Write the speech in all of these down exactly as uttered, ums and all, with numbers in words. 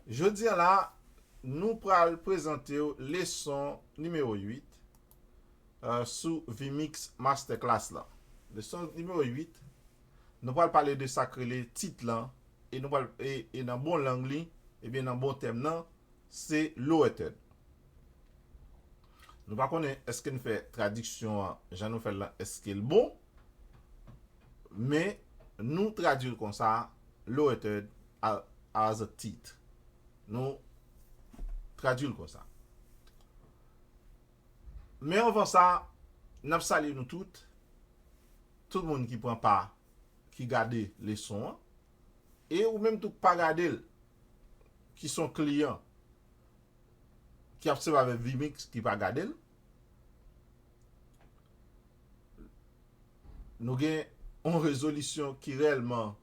Jodi a la, nou pral prezante w leson nimewo uit, euh, sou vMix Masterclass la. Leson nimewo uit, nou pral pale de sa k rele tit lan, e nou pral, e, e nan bon lang li, ebyen nan bon tèm nan, se lower third. Nou pa konnen èske n fè tradiksyon an, jan nou fè l lan, èske l bon, men nou tradui l konsa, lower third a- as a tit. Nou tradui l konsa. Men anvan sa, n ap salye nou tout, tout moun ki pran pa, ki gade leson an, e ou menm tou k pa gade l, ki se yon kliyan, ki ap sèvi avèk vMix, ki pa gade l, nou gen yon rezolisyon ki reyèlman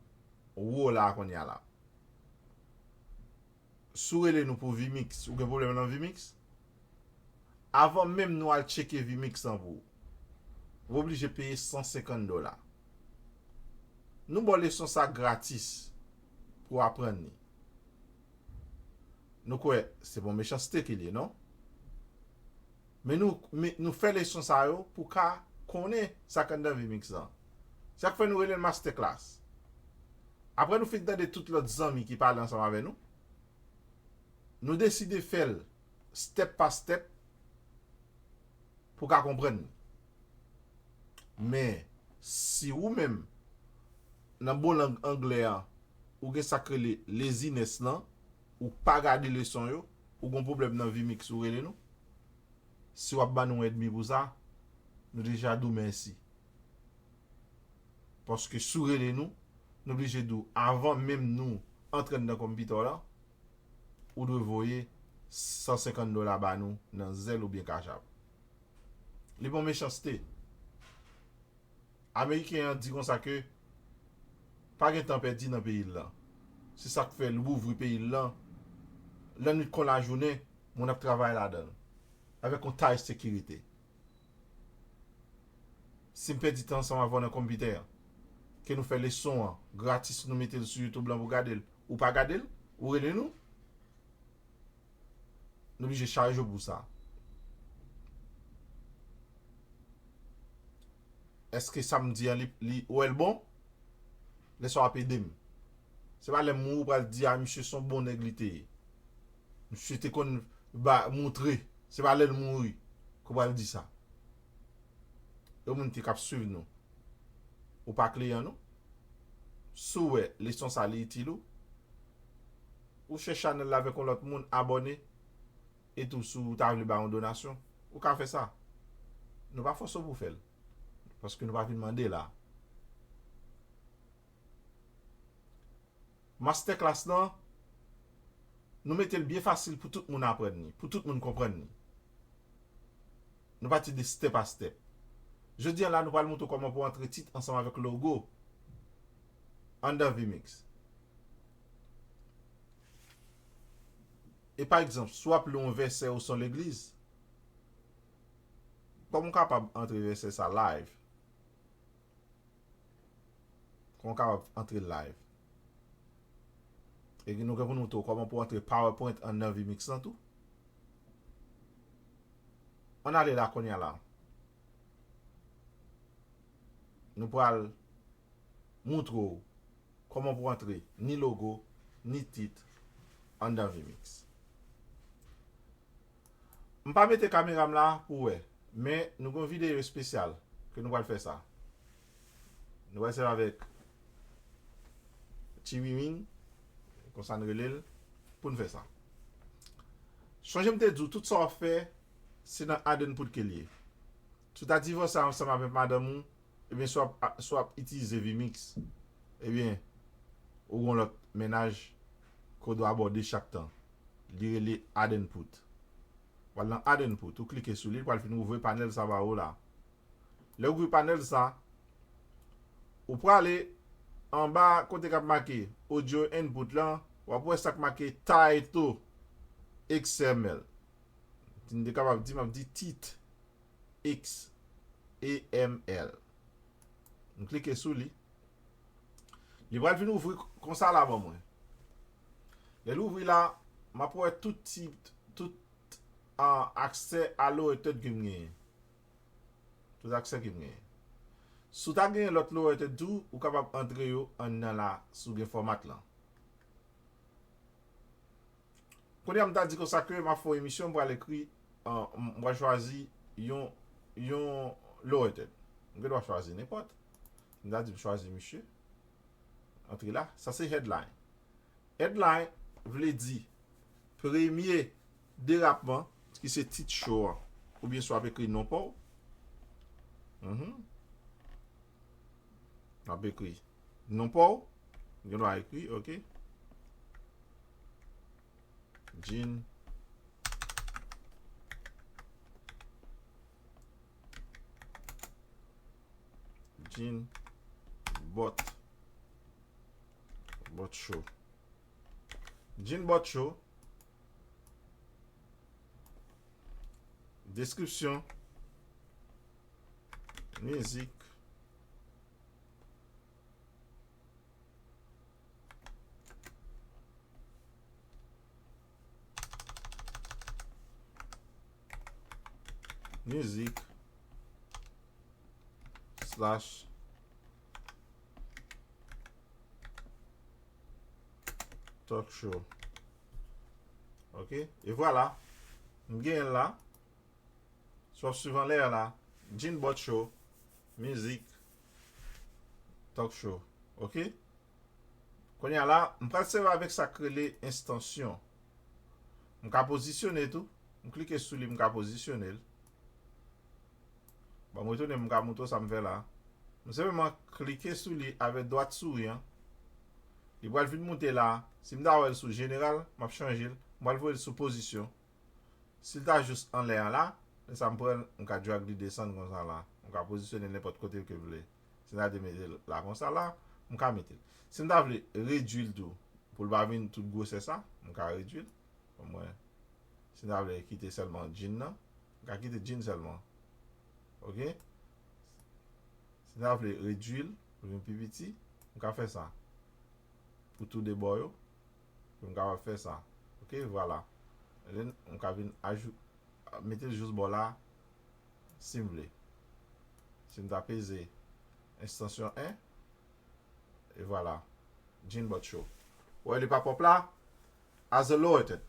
wo la kounye a la. Si w rele nou pou vMix, ou gen pwoblèm nan vMix? Avan menm nou al tcheke vMix lan pou ou, ou oblije peye san senkant dola. Nou ba w leson sa gratis pou w aprann li. Nou kwè se pa yon mechanste ke l ye, non? Men nou, men nou fè leson sa yo pou ka konnen sa k anndan vMix lan. Sa k fè nou rele l masterclass. Apre nou fin tande tout lòt zanmi ki pale ansanm avè nou, nou deside fè l step pa step pou w ka konprann li. Men, si ou menm, nan bon lang anglè an, ou gen sa k rele laziness lan, ou pa gade leson yo, ou gen pwoblèm nan vMix, ou rele nou, si w ap ban nou èdmi pou sa, nou deja di w mèsi. Paske si w rele nou, nou oblije di w, avan menm nou antre anndan konpitè w lan, ou dwe voye san senkant dola ba nou nan Zelle oubyen Cash App. Li pa yon mechanste. Ameriken an di konsa ke pa gen tan pèdi nan peyi l lan. Se sa k fè l wouvri peyi l lan, lannwit kon lajounen, moun ap travay ladan l, avèk yon tay sekirite. Si m pèdi tan ansanm avè w nan konpitè an, ke nou fè leson an gratis, nou mete l sou YouTube lan pou w gade l, ou pa gade l, ou rele nou, nou oblije chaje w pou sa. Èske sa m di an, li, li, ou wè l bon? Lè sa w ap ede m. Se pa lè m mouri ou pral di, a, misye se yon bon nèg li te ye. Misye te konn ba, moutre. Se pa lè l mouri ke w pral di sa. E moun ki k ap swiv nou, ou pa kliyan nou? Si w wè leson sa li itil ou, ou share chanèl la avèk yon lòt moun, abòne, e tou si w ta vle ba yon donasyon, ou ka fè sa. Nou pa fòse w pou w fè l, paske nou pa vin mande la. Masterclass lan, nou mete l byen fasil pou tout moun aprann li, pou tout moun konprann li. Nou pati de step a step. Jodi a la, nou pral montre w kòman pou w antre tit ansanm avèk logo anndan vMix. E pa egzanp, si w ap li yon vèsè ou se yon legliz, kòman w kapab antre vèsè sa live? Kòman w kapab antre live? E nou gen pou nou montre w kòman pou w antre PowerPoint anndan vMix lan tou. Ann ale la kounye a la. Nou pral montre w kòman pou antre ni logo, ni tit anndan vMix. M pa mete kamera m la pou w wè, men nou gen yon videyo espesyal ke nou pral fè sa. Nou pral sèvi avèk Chiwinwin, konsa n rele l, pou n fè sa. Sonje m te di w, tout sa w ap fè, se nan add input ke l ye. Si w ta divòse ansanm avèk madanm ou, ebyen, si w ap, si w ap itilize vMix, ebyen, ou gen yon lòt mennaj ke w dwe abòde chak tan. Li rele add input. W al nan add input, ou klike sou li, li pral vin ouvri panèl sa ba ou la. Lè w ouvri panèl sa, ou prale anba kote k ap make audio input lan, w ap wè sa k make title X M L. Si m te kapab di, m ap di tit X M L. M klike sou li. Li pral vin ouvri konsa la ban mwen. Lè l ouvri la, m ap wè tout tip, tout, ah, aksè a lower third ke m genyen. Tout aksè ke m genyen. Si w ta genyen lòt lower third tou, ou kapab antre yo anndan la si w gen format lan. Kounye a m ta di konsa ke m ap fè yon emisyon, m pral ekri, ah, m pral chwazi yon, yon lower third. M gen dwa chwazi nenpòt. M ta di m chwazi misye. Antre la. Sa se headline. Headline vle di premye derapman, ki se tit show an. Oubyen si w ap ekri non pa w. Mhm. W ap ekri non pa w. Gen dwa ekri, ok. Jean. Jean Bot. Bot Show. Jean Bot Show. Deskripsyon. Mizik. Mizik. Slash. Talk show. Ok? E vwala. M genyen l la. Si w ap swiv anlè a la. Jean Bot Show. Mizik. Talk show. Ok? Kounye a la, m pral sèvi avèk sa k rele estansyon. M ka pozisyone tou. M klike sou li, m ka pozisyone l. Bon, m retounen, m ka montre w sa m fè la. M senpleman klike sou li avèk dwat souri an. Li pral vin moute la. Si m ta wè l sou jeneral, m ap chanje l. M pral voye l sou pozisyon. Si l ta jis anlè an la, lè sa m pran l, m ka drag li desann konsa la. M ka pozisyone l nenpòt kote ke m vle. Si m ta te mete l la konsa la, m ka mete l. Si m ta vle redui l tou, pou l pa vin tout gwosè sa, m ka redui l. Omwen, si m ta vle kite sèlman jean nan, m ka kite jean sèlman. Ok? Si m ta vle redui l pou l vin pi piti, m ka fè sa. Pou tou de bò yo, pou m kapab fè sa. Ok, vwala. And then, m ka vin ajou-, mete l jis bò la, si m vle. Si m ta peze estansyon en, e vwala. Jean Bot Show. Ou wè li pa pòp la? As a lower third.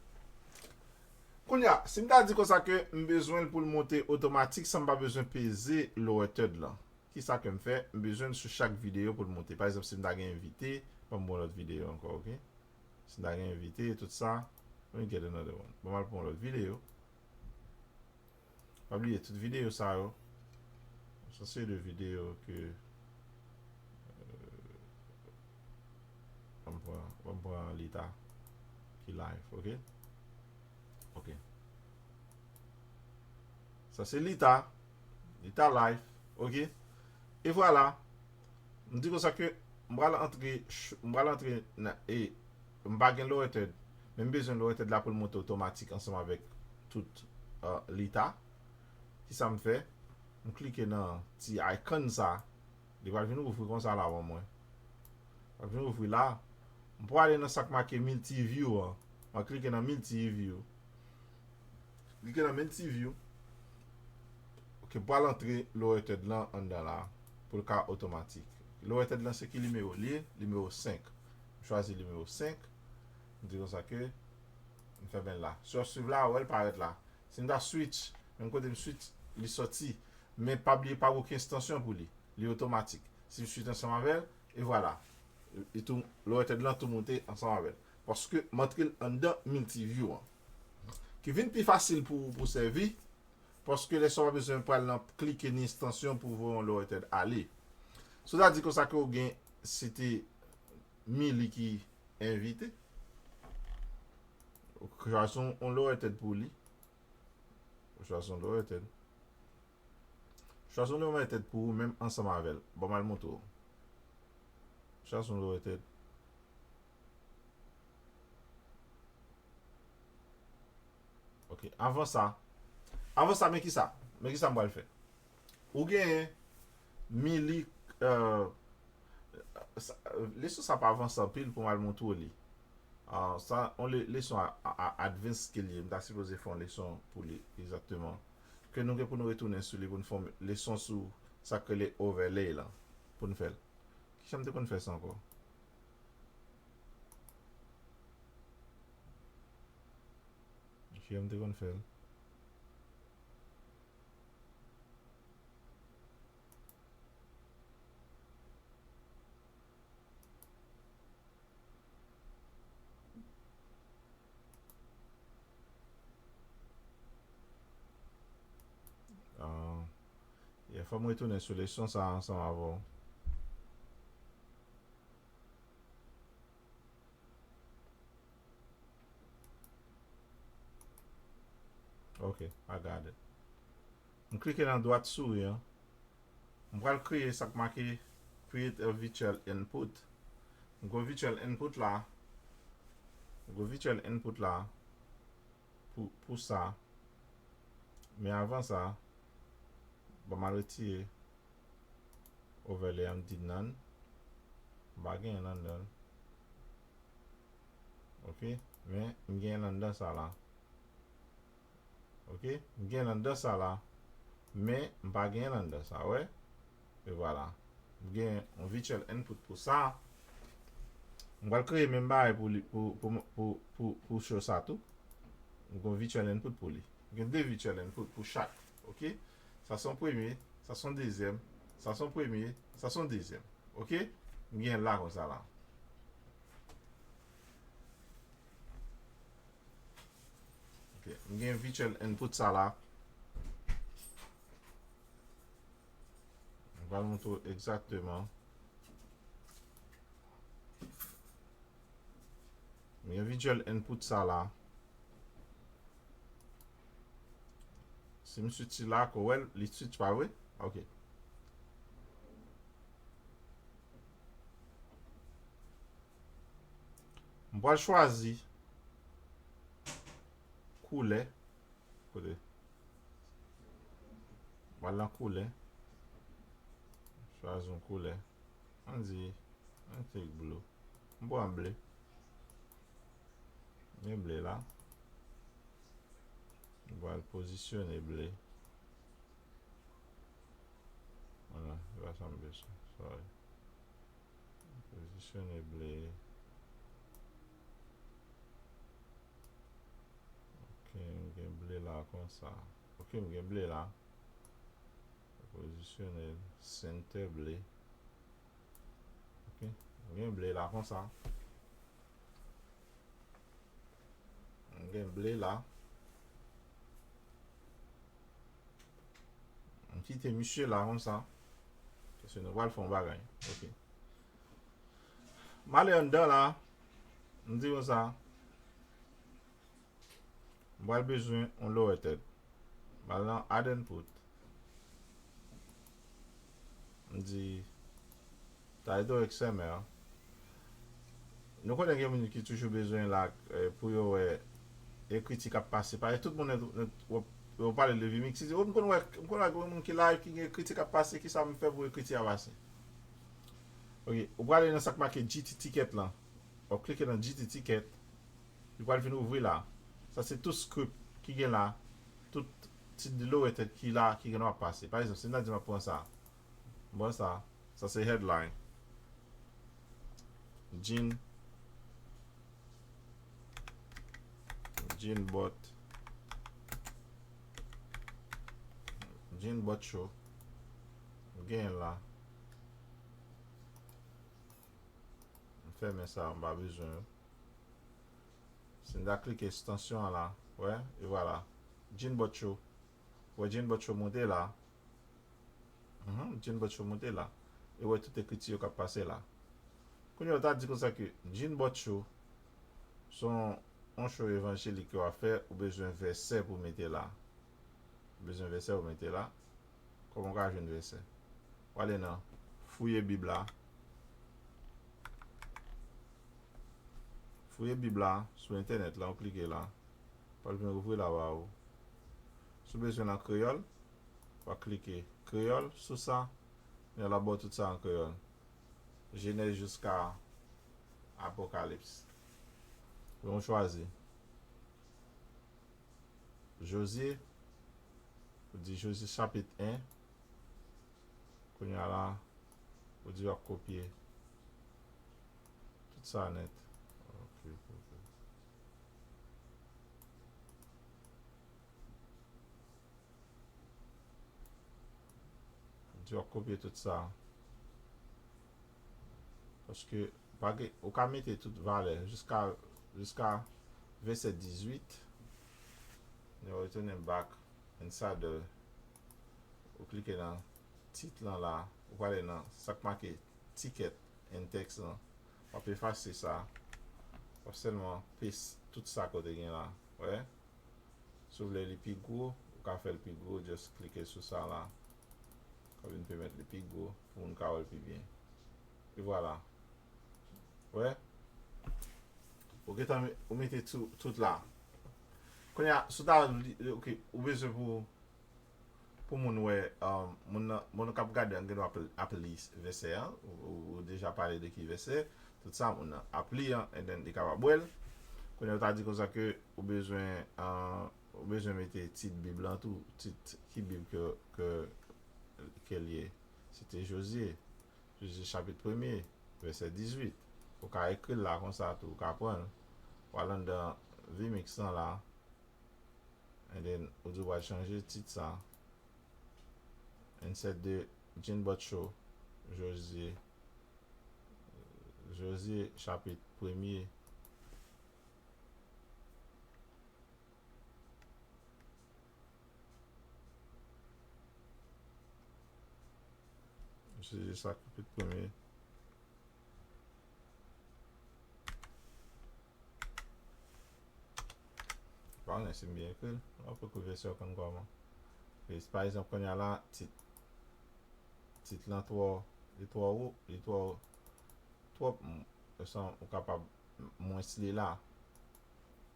Kounye a, si m ta di konsa ke m bezwen l pou l monte otomatik san m pa bezwen peze lower third lan. Kisa ke m fè? M bezwen l sou chak videyo pou l monte. Pa egzanp, si m ta gen envite, ban m yon lòt videyo ankò, ok? Si m ta gen envite, tout sa, let me get another one. Ban m al pran yon lòt videyo. Pa bliye, tout videyo sa yo, se yon seri de videyo ke, euh, ban m pran, ban m pran Lita ki live, ok? Ok. Sa se Lita. Lita live, ok? E vwala. M di konsa ke m pral antre, m pral antre nan, e m pa gen lower third, men m bezwen lower third la pou l monte otomatik ansanm avèk tout, euh, Lita. Kisa m fè? M klike nan ti icon sa. Li pral vin ouvri konsa la ban mwen. Pral vin ouvri la. M pral ale nan sa k make multi view an. M klike nan multi view. Klike nan multi view. Ok, m pral antre lower third lan anndan la. Pou l ka otomatik. Lower third lan se ki nimewo l ye? Nimewo senk. M chwazi nimewo senk. M di konsa ke m fèmen l la. Si w ap swiv la, ou wè l parèt la. Si m ta switch, menm kote m switch, li sòti. Men pa bliye, pa gen okenn estansyon pou li. Li otomatik. Si m switch ansanm avè l, e vwala. Li tou, lower third lan tou monte ansanm avè l. Paske m antre l anndan multi view an. Ki vin pi fasil pou, pou sèvi. Paske lè sa w pa bezwen pral nan klike ni estansyon pou voye yon lower third ale. Si w ta di konsa ke w gen, se te Mili ki envite. Ou chwazi yon, yon lower third pou li. Ou chwazi yon lower third. Chwazi yon lower third pou ou menm ansanm avè l. Ban m al montre w. Chwazi yon lower third. Ok, avan sa. Avan sa, men kisa? Men kisa m pral fè? Ou genyen Mili, euh, sa, leson sa pa avanse anpil pou m al montre w li. Ah, sa, yon le, leson a, a, a advance ke l ye. M ta sipoze fè yon leson pou li, egzakteman. Ke nou gen pou nou retounen sou li pou n fè yon leson sou sa k rele overlay lan. Pou n fè l. Kijan m te konn fè sa ankò? Kijan m te konn fè l? Ah, yeah, fò m retounen sou leson sa ansanm avè w. Ok, I got it. M klike nan dwat souri an. M pral kreye sa k make create a virtual input. M gen virtual input la. M gen virtual input la pou, pou sa. Men avan sa, ban m al retire overlay an, m di none. M pa genyen anndan l. Ok, men m genyen anndan sa la. Ok, m gen anndan sa la, men m pa gen anndan sa, wè. E vwala. M gen yon virtual input pou sa. M pral kreye menm bagay pou li, pou, pou, pou, pou, pou show sa tou. M gen yon virtual input pou li. M gen de virtual input pou chak. Ok? Sa se yon premye, sa se yon dezyèm, sa se yon premye, sa se yon dezyèm. Ok? M gen la konsa la. Ok, m gen virtual input sa la. M pral montre w egzakteman. M gen virtual input sa la. Si m switch la, ko wè l, li switch pa vre? Ok. M pral chwazi koulè. Kote? M pral nan koulè. Chwazi yon koulè. Ann di, ann di blue. M pran ble. Men ble la. M pral pozisyone ble. Vwala, se pa sa m bezwen. Sorry. Pozisyone ble. Ok, m gen ble la konsa. Ok, m gen ble la. Pozisyone l, center ble. Ok, m gen ble la konsa. M gen ble la. M kite misye la konsa. Paske nou pral fè yon bagay. Ok. M ale anndan la. M di konsa. M pral bezwen yon lower third. M al nan add input. M di title X M L. Nou konnen gen moun ki toujou bezwen la, eh, pou yo wè ekriti k ap pase. Paske tout moun nan, nan, w ap, w ap pale de vMix, li di, "Oh, m konn wè, m konn wè gen moun ki live ki gen ekriti k ap pase, kisa m fè pou ekriti a pase?" Ok, ou prale nan sa k make G T ticket lan. W ap klike nan G T ticket. Li pral vin ouvri la. Sa se tout script ki gen la. Tout ti lower third ki la, ki gen dwa pase. Pa egzanp, si m ta di m ap pran sa. M pran sa. Sa se headline. Jean. Jean Bot. Jean Bot Show. M genyen l la. M fèmen sa, m pa bezwen yo. Si n ta klike ekstansyon an la, wè, e vwala. Jean Bot Show. Wè, Jean Bot Show moute la. Mhm, Jean Bot Show moute la. E wè tout ekriti yo k ap pase la. Kounye a, w ta di konsa ke Jean Bot Show se yon, yon show evanjelik ke w ap fè, ou bezwen vèsè pou mete la. Ou bezwen vèsè pou mete la. Kòman w ka jwenn vèsè? W ale nan fouye Bib la. Fouye Bib la sou entènèt la, ou klike la. Pral vin ouvri la ba ou. Si w bezwen l an kreyòl, w a klike kreyòl sou sa. Men l ap ba w tout sa an kreyòl. Jenèz jiska Apokalips. Ou chwazi Jozye, ou di Jozye chapit en. Kounye a la, ou di w ap kopye tout sa nèt. Ok, ok. Ou di w ap kopye tout sa. Paske pa gen, ou ka mete tout valè jiska, jiska vèsè dizuit. Ou retounen back and saddle. Ou klike nan tit lan la. Ou prale nan sa k make ticket and text lan. W ap efase sa. W ap sèlman paste tout sa ke w te gen la. Wè? Si w vle li pi gwo, ou ka fè l pi gwo, just klike sou sa la. Sa vin pèmèt li pi gwo, pou moun ka wè l pi byen. E vwala. Wè? Ou gentan me-, ou mete tout, tout la. Kounye a, si w ta li, ok, ou bezwen pou, pou moun wè, um, moun nan, moun k ap gade an gen dwa ap, ap li vèsè an, ou, ou, ou deja pale de ki vèsè, tout sa moun nan ap li an, and then li kapab wè l. Kounye a, ou ta di konsa ke ou bezwen, uh, ou bezwen mete tit Bib lan tou, tit ki Bib ke, ke, ke l ye. Se te Jozye. Jozye chapit premye, vèsè dizuit. Ou ka ekri l la konsa tou, ou ka pran l. Ou al anndan vMix lan la. And then, ou di w pral chanje tit sa. Insert the Jean Butch Show. Jozye. Jozye chapit premye. Jozye chapit premye. Pa konnen si m byen ekri l. Mwen poko vèsyon konn kòman. E pa egzanp, kounye a la, tit, tit lan twò, li twò wo, li twò, twòp, m, san ou kapab mwens li la.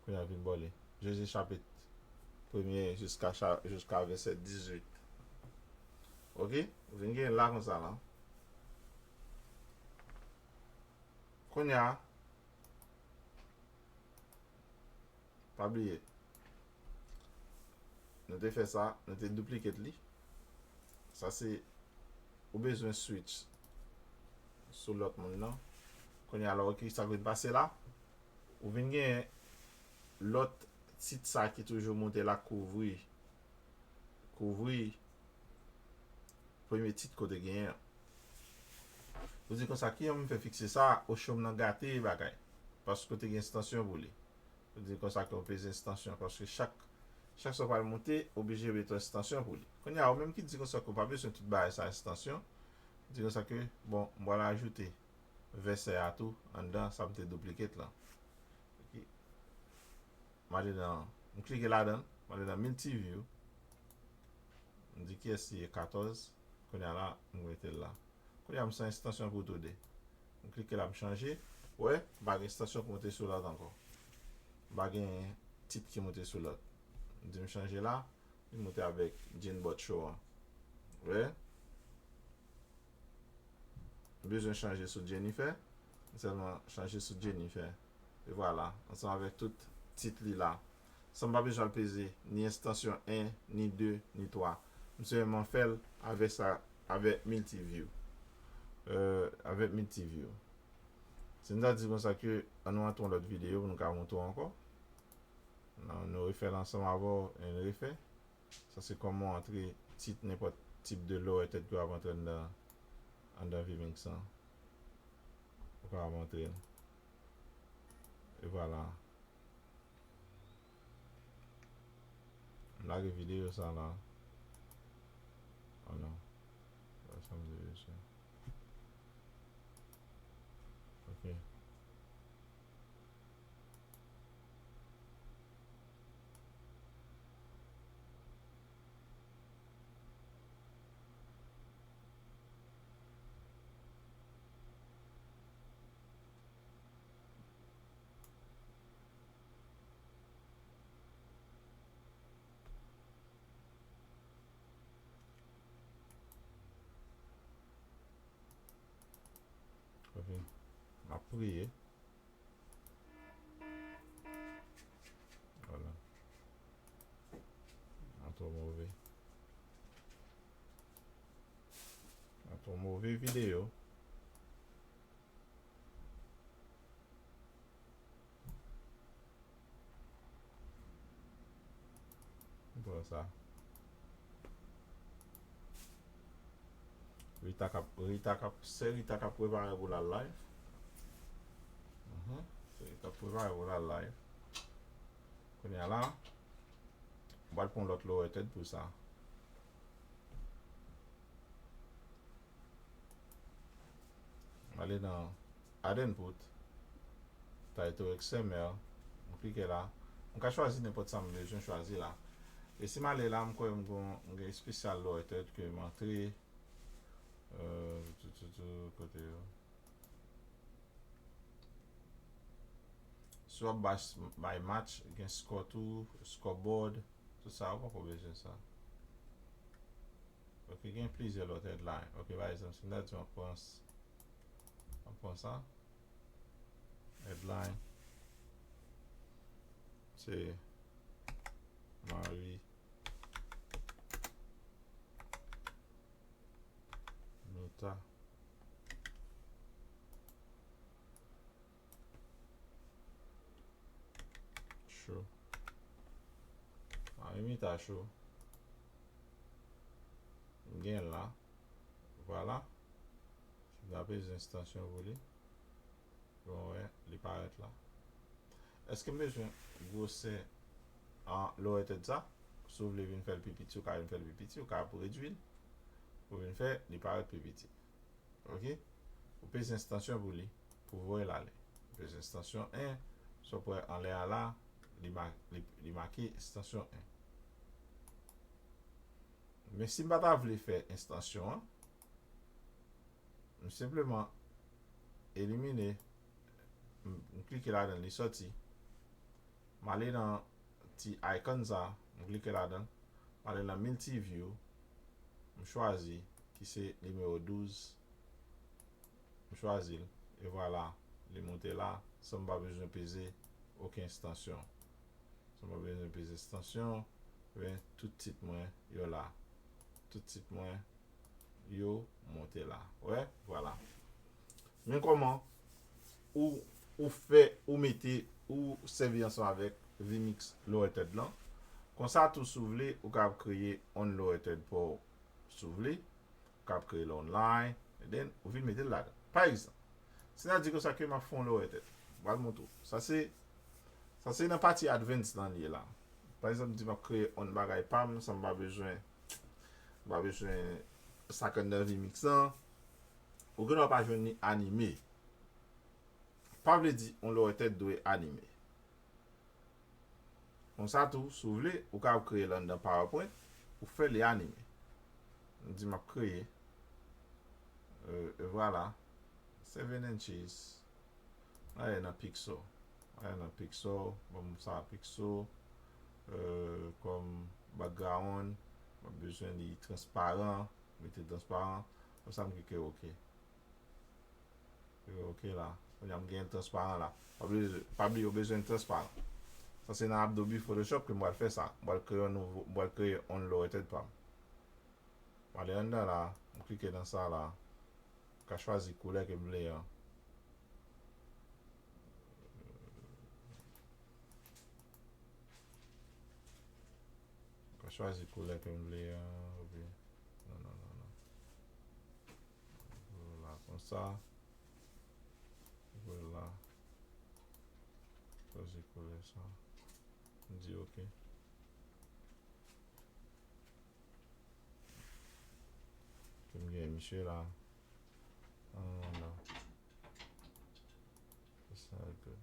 Kounye a vin ba w li. Jozye chapit premye jiska cha-, jiska vèsè dizuit. Ok? Ou vin gen la konsa la. Kounye a, pa bliye. Nou te fè sa, nou te duplicate li. Sa se, ou bezwen switch sou lòt moun nan. Kounye a la, ok, sa k vin pase la? Ou vin gen lòt tit sa ki toujou monte la, kouvri, kouvri premye tit ke w te genyen an. Ou di konsa, kijan m fè fikse sa? Osho m nan gate bagay. Paske w te gen estansyon pou li. Ou di konsa ke w peze estansyon. Paske chak, chak sa w pral monte, oblije mete estansyon pou li. Kounye a, ou menm ki di konsa ke w pa bezwen tout bagay sa estansyon, di konsa ke, bon, m pral ajoute vèsè a tou anndan sa m te duplicate lan. Ok. M ale nan, m klike ladan l, m ale nan Multiview. M di kiyès li ye, katòz. Kounye a la, m mete l la. Kounye a, m san estansyon pou tou de. M klike la, m chanje. Wè, m pa gen estansyon k monte sou lòt ankò. M pa gen tit ki monte sou lòt. M di m chanje la, li monte avèk Jean Butch Show an. Wè? M bezwen chanje sou Jennifer. M sèlman chanje sou Jennifer. E vwala, ansanm avèk tout tit li la. San m pa bezwen al peze ni estansyon en, ni de, ni twa. M sèlman fè l avèk sa, avèk Multiview. Euh, avèk Multiview. Se m ta di konsa ke, ann nou antre yon lòt videyo pou nou ka montre w ankò. Nou, nou refè l ansanm avè w, e n refè. Sa se kòman w antre tit, nenpòt tip de lower third ke w ap antre anndan, anndan vMix lan. Ou kapab antre l. E vwala. M lage videyo sa la. Oh non. Sa m di mesye. Ok. Ok. M ap priye. Yon move videyo. Bon sa. Rita k ap, Rita k ap, se Rita k ap prepare pou l al live. Mhm. Se Rita k ap prepare pou l al live. Kounye a la, m pral pran lòt lower third pou sa. M ale nan add input, title X M L, m klike la. M ka chwazi nenpòt sa m bezwen chwazi la. E si m ale la, m kwè m gon, m gen espesyal lower third ke m antre. Euh, tou, tou, tou, kote yo. Si w ap bay, bay match, gen score tou, scoreboard, tout sa, ou poko bezwen sa. Ok, gen plizyè lòt headline. Ok, pa egzanp, si m ta di w ap pran s-, ap pran sa. Headline. Se Mari Mita cho. Mari Mita cho. M gen la. Vwala. Si w ta peze estansyon pou li. Bon, wè, li parèt la. Èske m bezwen gwosè an lower third sa? Si w vle vin fè l pi piti, ou ka vin fè l pi piti, ou ka ap redwi l pou vin fè li parèt pi piti. Ok? Ou peze estansyon pou li, pou voye l ale. Ou peze estansyon en, sa w wè anlè a la, li ma-, li, li make estansyon en. Men si m pa ta vle fè estansyon an, m senpleman elimine, m, m klike ladan l, li soti. M ale nan ti icon sa, m klike ladan l. M ale nan multi view, m chwazi ki se nimewo douz. M chwazi l, e vwala, li moute la, san m pa bezwen peze okenn estansyon. San m pa bezwen peze estansyon, men tout tit mwen yo la. Tout tit mwen yo monte la. Wè, vwala. Men kòman ou, ou fè, ou mete, ou sèvi ansanm avèk vMix lower third lan. Konsa tou, si w vle, ou ka kreye yon lower third pa w, si w vle. Ou ka kreye l online, and then ou vin mete l ladan. Pa egzanp, si n a di konsa ke m ap fè yon lower third, m pral montre w. Sa se, sa se nan pati advanced lan li ye la. Pa egzanp, di m ap kreye yon bagay pa m, san m pa bezwen, m pa bezwen sa k anndan vMix lan. Ou gen dwa pa jwenn li anime. Pa vle di yon lower third dwe anime. Konsa tou, si w vle, ou ka kreye l anndan PowerPoint, ou fè li anime. M di m ap kreye. Euh, e vwala. Seven inches. Mwen ale nan pixel. Mwen ale nan pixel. Ban m sa pixel. Euh, kòm background, m ap bezwen li transparan. Mete transparan. Konsa m klike ok. Ok la. Kounye a m gen transparan la. Pa bliye, pa bliye, ou bezwen transparan. Sa se nan Adobe Photoshop ke m pral fè sa. M pral kreye yon nouvo, m pral kreye yon lower third pa m. M ale anndan la, m klike nan sa la. M ka chwazi koulè ke m vle an. M ka chwazi koulè ke m vle an, epi, non, non, non, non. Voye la konsa. Voye la. Chwazi koulè sa. M di ok. Epi m gen misye la. An, la. Sa good.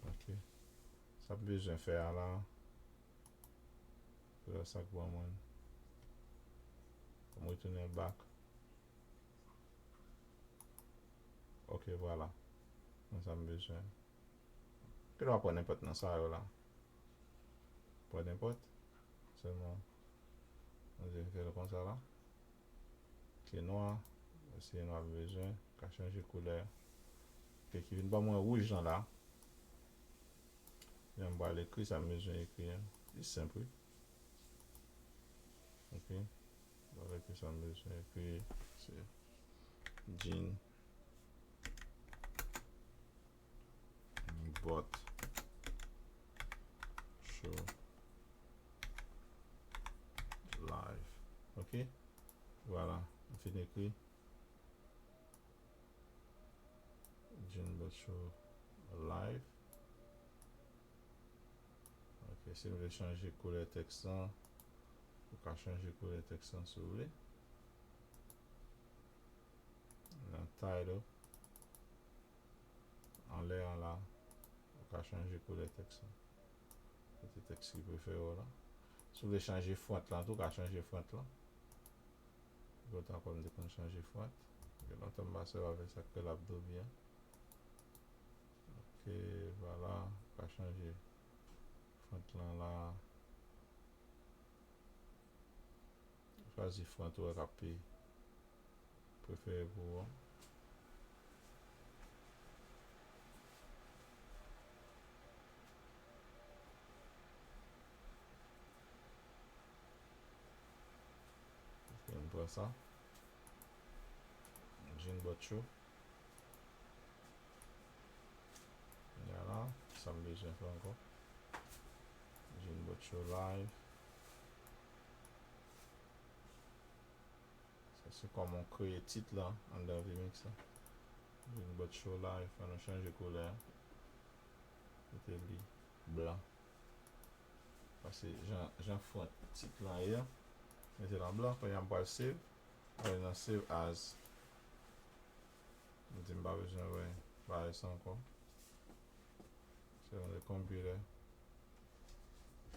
Ok. Sa m bezwen fè a la. Fè sa k ban mwen. Fò m retounen back. Ok, vwala. Mwen sa m bezwen. Ou gen dwa pran nenpòt nan sa yo la. Pwen nenpòt. Sèlman, nou te fè l konsa la. Ki nwa, si nwa m bezwen, ka chanje koulè. Ok, ki vin ban mwen wouj lan la. Jan m pral ekri sa m bezwen ekri an. Li senp, wi. Ok. M pral ekri sa m bezwen ekri. Se Jean Bot Show Live. Ok. Vwala. M fin ekri. Jean Bot Show Live. Ok, si m vle chanje koulè tèks lan, ou ka chanje koulè tèks lan si w vle. Nan title, anlè an la, ou ka chanje koulè tèks lan. Mete tèks ki prefere w la. Si w vle chanje font lan tou, ou ka chanje font lan. Lontan ankò m te konn chanje font. Gen lontan m pa sèvi avèk sa k rele Adobe an. Ok, vwala, pa chanje font lan la. Chwazi font ou wè k ap pi prefere pou ou an. Ok, m pran sa. Jean Bot Show. Vwala, sa m bezwen fè ankò. Jean Bot Show Live. Sa se kòman w kreye tit lan anndan vMix lan. Jean Bot Show Live, fò nou chanje koulè a. Mete li blan. Paske jan, jan font tit lan ye a, mete l an blan. Kounye a m pral save. Ale nan save as. M di m pa bezwen wè bagay sa ankò. Se yon de konpilè.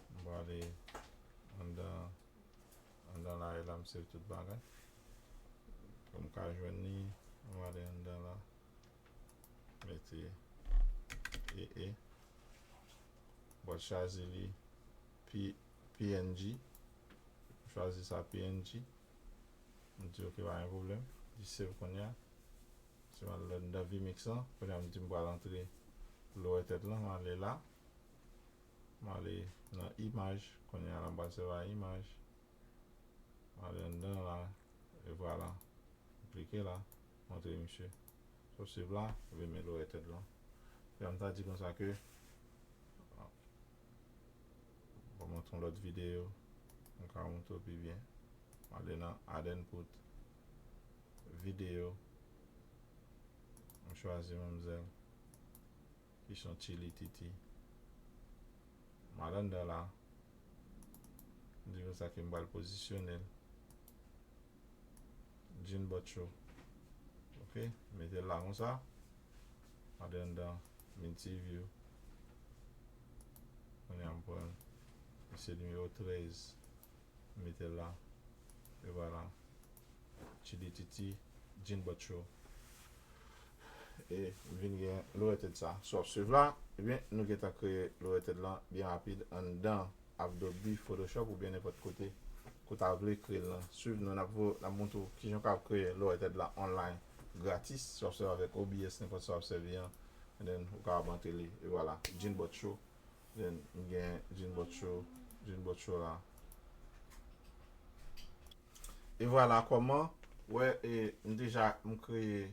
M prale anndan, anndan la, e la m save tout bagay. Pou m ka jwenn li, m ale anndan la. Mete E E. Bon, chwazi li P-, P N G. Chwazi sa P N G. M di ok, pa gen pwoblèm. Li save kounye a. Si m al anndan vMix lan, kounye a m di m pral antre lower third lan, m ale la. M ale nan imaj, kounye a la m pral sèvi a imaj. M ale anndan la, e vwala. M klike la, montre misye. Sa w save la, ebyen men lower third lan. Jan m ta di konsa ke, bon, montre yon lòt videyo, m ka montre w pi byen. M ale nan add input, videyo, m chwazi manmzèl ki se yon Chili Titi. M al anndan la. M di konsa ke m pral pozisyone l. Jean Bot Show. Ok, mete l la konsa. M ale anndan multiview. Kounye a m pran misye nimewo trèz. Mete l la. E vwala. Chili Titi, Jean Bot Show. E m vin gen lower third sa. Si w ap swiv la, ebyen, nou gentan kreye lower third lan byen rapid anndan Adobe Photoshop oubyen nenpòt kote, kote w vle kreye l lan. Swiv nou, n ap vo-, n ap montre w kijan w ka kreye lower third la online, gratis. Si w ap sèvi avèk O B S, nenpòt sa w ap sèvi an, and then ou kapab antre li. E vwala, Jean Bot Show. Then, m gen Jean Bot Show, Jean Bot Show la. E vwala kòman, wè, e, m deja, m kreye,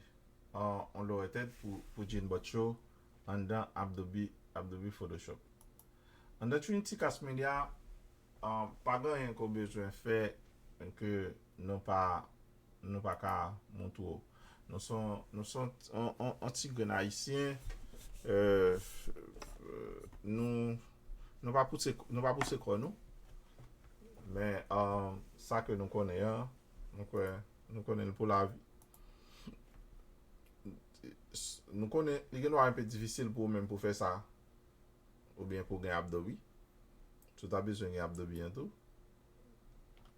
uh, yon lower third pou, pou Jean Bot Show anndan Adobe, Adobe Photoshop. Anndan Trinity Cast Media, uh, pa gen anyen ke w bezwen fè ke nou pa nou pa ka montre w. Nou se yon, nou se yon, yon, yon, yon ti grenn ayisyen, euh, euh, nou, nou pa pouse, nou pa pouse kò nou. Men, euh, sa ke nou konnen an, nou kwè, nou konnen l pou lavi. Nou konnen, li gen dwa enpe difisil pou ou menm pou fè sa, oubyen pou gen Adobe. Si w ta bezwen gen Adobe an tou,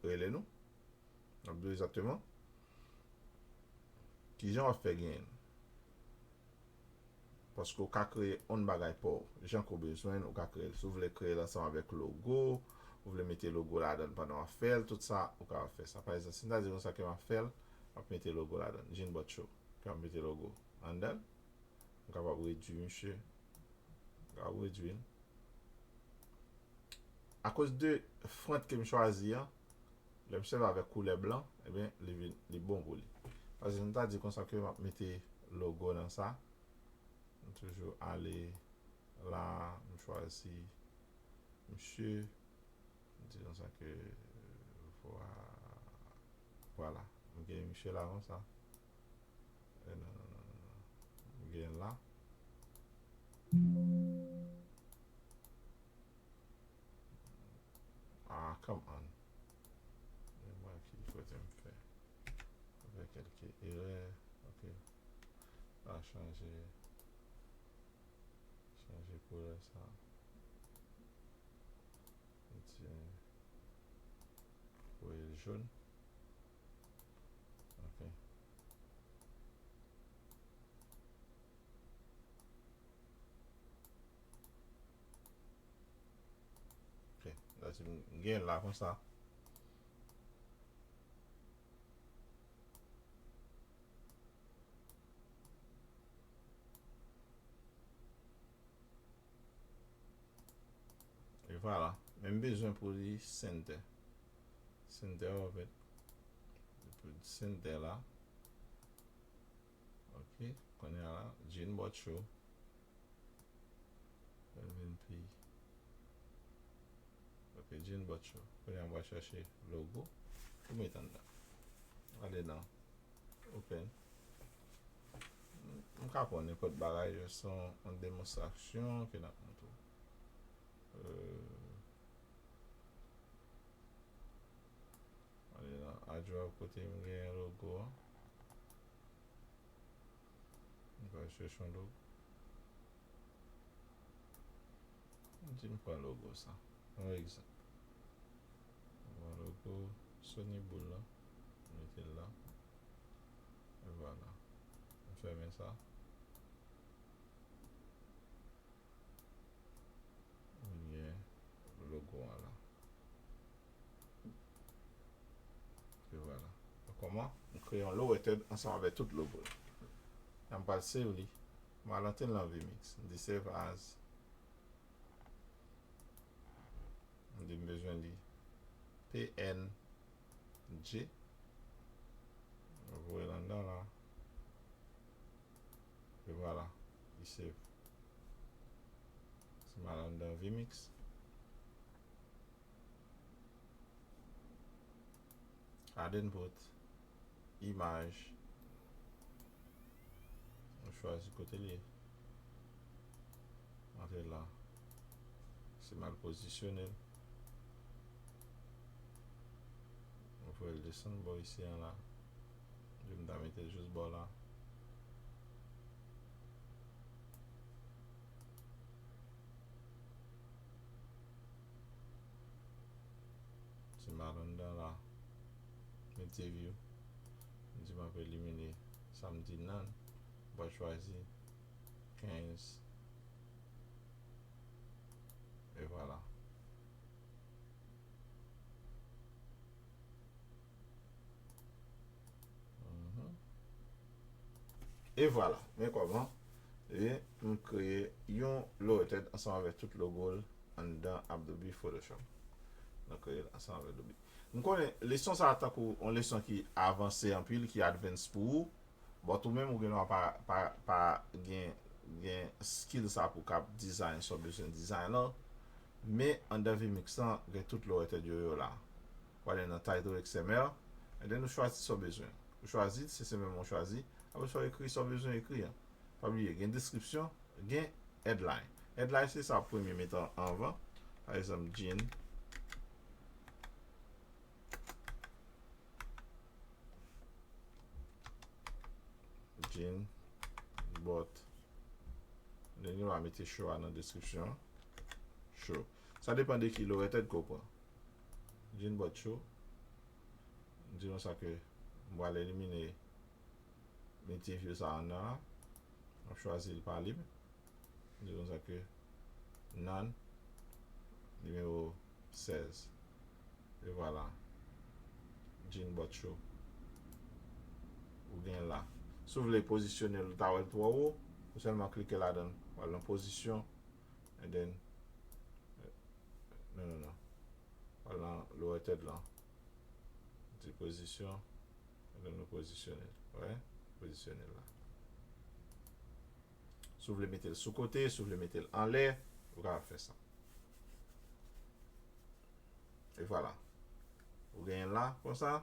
rele nou. N ap di w egzakteman kijan w ap fè genyen l. Paske ou ka kreye yon bagay pa w, jan ke w bezwen l, ou ka kreye l. Si w vle kreye l ansanm avèk logo, ou vle mete logo ladan l pandan w ap fè l, tout sa, ou ka fè sa. Pa egzanp, si m ta di konsa ke m ap fè l, m ap mete logo ladan l. Jean Butcho, ke m ap mete logo anndan l, m kapab redui misye. M kapab redui l. Akoz de front ke m chwazi an, lè m sèvi avèk koulè blan, ebyen, li vin, li bon pou li. Paske m ta di konsa ke m ap mete logo nan sa. M toujou ale la, m chwazi misye. M di konsa ke, vwa-, vwala. M gen misye la konsa. Eh, non, non, non, non, non. M gen la. Ah, come on. Men mwen ki kote m fè. M fè kèlke erè. Ok. Pa chanje. Chanje koulè sa. M di voye l jòn. Ok. Ok. La, si m gen la konsa. E vwala. Men m bezwen pou li center. Center, anfèt. Pou center la. Ok. Kounye a la, Jean Butcho. L vin pi. Ok, Jean Butcho. Kounye a m pral chèche logo pou met anndan. Ale nan Open. M ka pran nenpòt bagay, jis yon, yon demonstrasyon ke n ap montre w. Euh, ale nan Adobe kote m genyen logo an. M pral chèche yon logo. M di m pran logo sa. Yon egzanp. M pran logo Sony Boule la. M mete l la. E vwala. M fèmen sa. M gen logo an la. E vwala. Kòman? M kreye yon lowerthird ansanm avèk tout logo yo. M pral save li. M al antre l nan vMix. M di save as. M di m bezwen li P N G. M voye l anndan la. E vwala. Li save. Si m al anndan vMix. Add input, imaj. Mwen chwazi kote l ye. Antre la. Si m al pozisyone l. Mwen voye l desann bò isi an la. Epi m ta mete l jis bò la. Si m al anndan la, mete view, m di m ap elimine sa m di none, m pral chwazi kenz. E vwala. Mhm. E vwala. Men kòman, ebyen, m kreye yon lowerthird ansanm avèk tout logo l anndan Adobe Photoshop. Mwen kreye l ansanm avèk Adobe. M konnen leson sa a tankou yon leson ki avanse anpil, ki advance pou ou. But ou menm ou gen dwa pa, pa, pa gen, gen skill sa pou w kab design sa w bezwen design lan. Men anndan vMix lan, gen tout lowerthird yo yo la. W ale nan Title X M L, and then ou chwazi sa w bezwen. Ou chwazi, se, se menm ou chwazi. Apre sa, w ekri sa w bezwen ekri an. Pa bliye, gen deskripsyon, gen headline. Headline, se sa w premye met an, anvan. Pa egzanp, Jean. Jean Butcho. Then ou va mete show a nan deskripsyon an. Show. Sa depann de ki lowerthird ke w pran. Jean Butcho. M di nou sa ke m pral elimine mete view sa anndan la. M ap chwazi l pa lib. M di konsa ke none, nimewo sèz. E vwala. Jean Butcho. Ou gen la. Si w vle pozisyone l, ou ta wè l twò wo, ou sèlman klike ladan l. W al nan pozisyon. And then, non, non, non. W al nan lower third lan. Di pozisyon. And then nou pozisyone l. Wè? Pozisyone l la. Si w vle mete l sou kote, si w vle mete l anlè, ou kapab fè sa. E vwala. Ou genyen l la, konsa.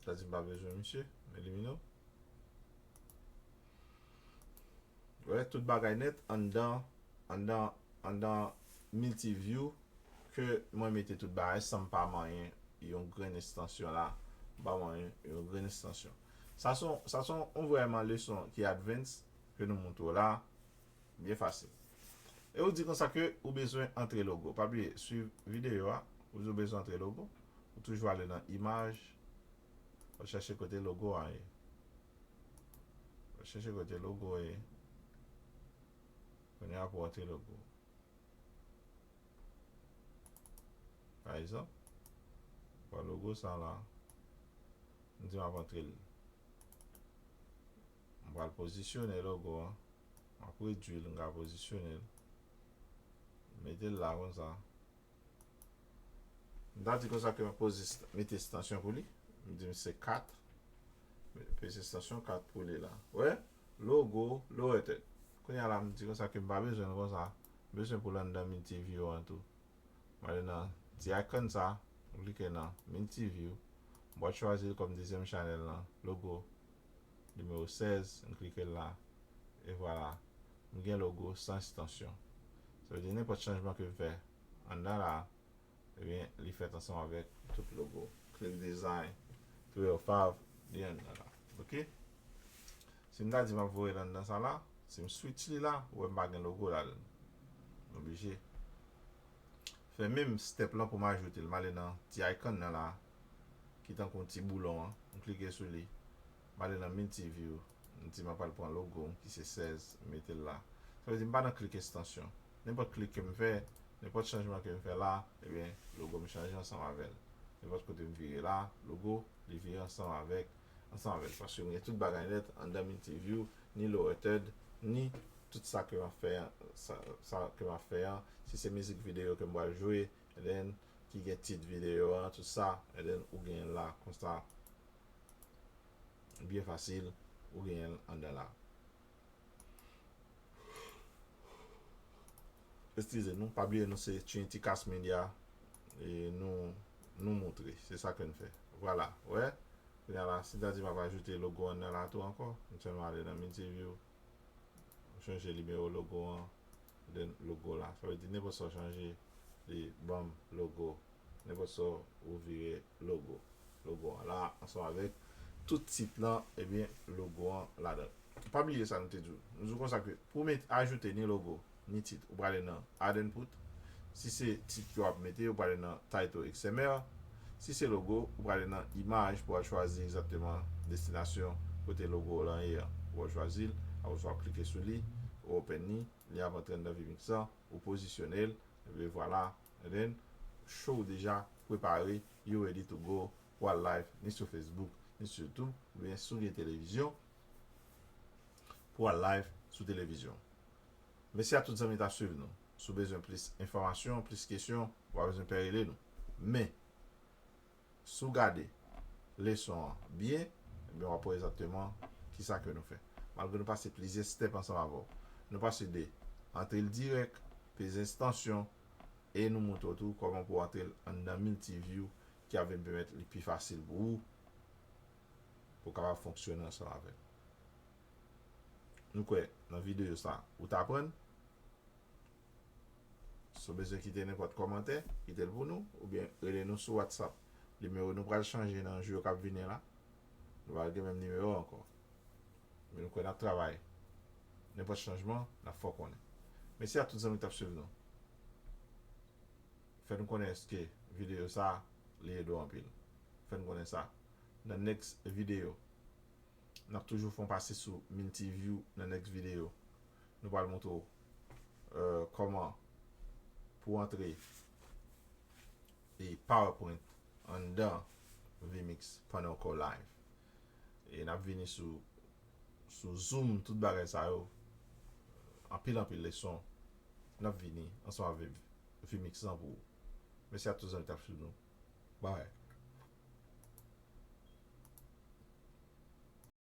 Sa di m pa bezwen misye, m elimine w. Wè, tout bagay nèt anndan, anndan, anndan Multiview ke mwen mete tout bagay san m pa manyen yon grenn ekstansyon la. M pa manyen yon grenn ekstansyon. Sa se yon, sa se yon vrèman leson ki advance ke nou montre w la. Byen fasil. E ou di konsa ke ou bezwen antre logo. Pa bliye, swiv videyo a. Ou di ou bezwen antre logo. Ou toujou ale nan imaj. Ou chèche kote logo a ye. Ou chèche kote logo a ye. Kounye a pou antre logo. Pa egzanp, pran logo sa la. M di m ap antre l. M pral pozisyone logo an. M ap redwi l, m ka pozisyone l. Mete l la konsa. M ta di konsa ke m ap pozi, mete ekstansyon pou li. M di m se kat. Peze ekstansyon kat pou li la. Wè? Logo, lower third. Kounye a la, m di konsa ke m pa bezwen l konsa. M bezwen pou l anndan Multiview an tou. M ale nan ti icon sa, m klike nan Multiview. M pral chwazi l kòm dezyèm chanèl lan, logo nimewo sèz, m klike l la. E vwala, m gen logo san ekstansyon. Sa vle di nenpòt chanjman ke m fè anndan la, ebyen, li fèt ansanm avèk tout logo. Click Design, three oh five, li anndan la. Oke? Si m ta di m ap voye l anndan sa la, si m switch li la, ou wè m pa gen logo ladan l. M oblije fè menm step lan pou m ajoute l. M ale nan ti icon nan la, ki tankou yon ti boulon an. M klike sou li. M ale nan Multiview. M di m ap al pran logo m ki se sèz, m mete l la. Sa vle di m pa nan klik ekstansyon. Nenpòt klik ke m fè, nenpòt chanjman ke m fè la, ebyen, logo m chanje ansanm avè l. Nenpòt kote m vire la, logo, li vire ansanm avèk, ansanm avè l. Paske m gen tout bagay nèt anndan Multiview, ni lower third, ni tout sa ke m ap fè an, sa, sa ke m ap fè an. Si se mizik videyo ke m pral jwe, and then, ki gen tit videyo an, tout sa, and then ou genyen l la, konsa. Byen fasil, ou genyen l anndan la. Eskize nou, pa bliye nou se Trinity Cast Media, e nou, nou moutre, se sa ke n fè. Vwala, wè? Kounye a la, si m ta di m ap ajoute logo anndan la tou ankò, m sèlman ale nan Multiview, m chanje nimewo logo an, then logo la. Sa vle di nenpòt sa w chanje, li ban m logo. Nenpòt sa w vire logo. Logo an la, ansanm avèk tout tit lan, ebyen, logo an ladan. Pa bliye sa nou te di w. Nou di w konsa ke pou w met, ajoute ni logo, ni tit, ou prale nan Add Input. Si se tit ke w ap mete, ou prale nan Title X M L. Si se logo, ou prale nan Imaj pou w al chwazi egzakteman destinasyon kote logo w lan ye an. Ou al chwazi l, apre sa w ap klike sou li, ou open li, li ap antre anndan vMix lan, ou pozisyone l, epi vwala, and then, show deja prepare, you ready to go, pou al live, ni sou Facebook, ni sou YouTube, oubyen si w gen televizyon, pou al live sou televizyon. Mèsi a tout zanmi k ap swiv nou. Si w bezwen plis enfòmasyon, plis kesyon, ou pa bezwen pè rele nou. Men, si w gade leson an byen, ebyen w ap wè egzakteman kisa ke nou fè. Malgre nou pase plizyè step ansanm avè w. Nou pase de antre l dirèk, peze ekstansyon, e nou montre w tou kòman pou w antre l anndan Multiview ki ap vin pèmèt li pi fasil pou ou, pou w kapab fonksyone ansanm avè l. Nou kwè nan videyo sa, ou t aprann. Si w bezwen kite nenpòt kòmantè, kite l pou nou, oubyen rele nou sou WhatsApp. Nimewo nou pral chanje nan jou yo k ap vini la. Nou pral gen menm nimewo ankò. Men nou kwè n ap travay. Nenpòt chanjman, n ap fè w konnen. Mèsi a tout zanmi k t ap swiv nou. Fè nou konnen èske videyo sa, li ede w anpil. Fè nou konnen sa. Nan next videyo, n ap toujou fè yon pase sou Multiview nan next video. Nou pral montre w euh, kòman pou antre e PowerPoint anndan vMix pandan w ko live. E n ap vini sou sou Zoom, tout bagay sa yo. Anpil anpil leson. N ap vini ansanm avèk vMix lan pou ou. Mèsi a tout zanmi k t ap swiv nou. Bye.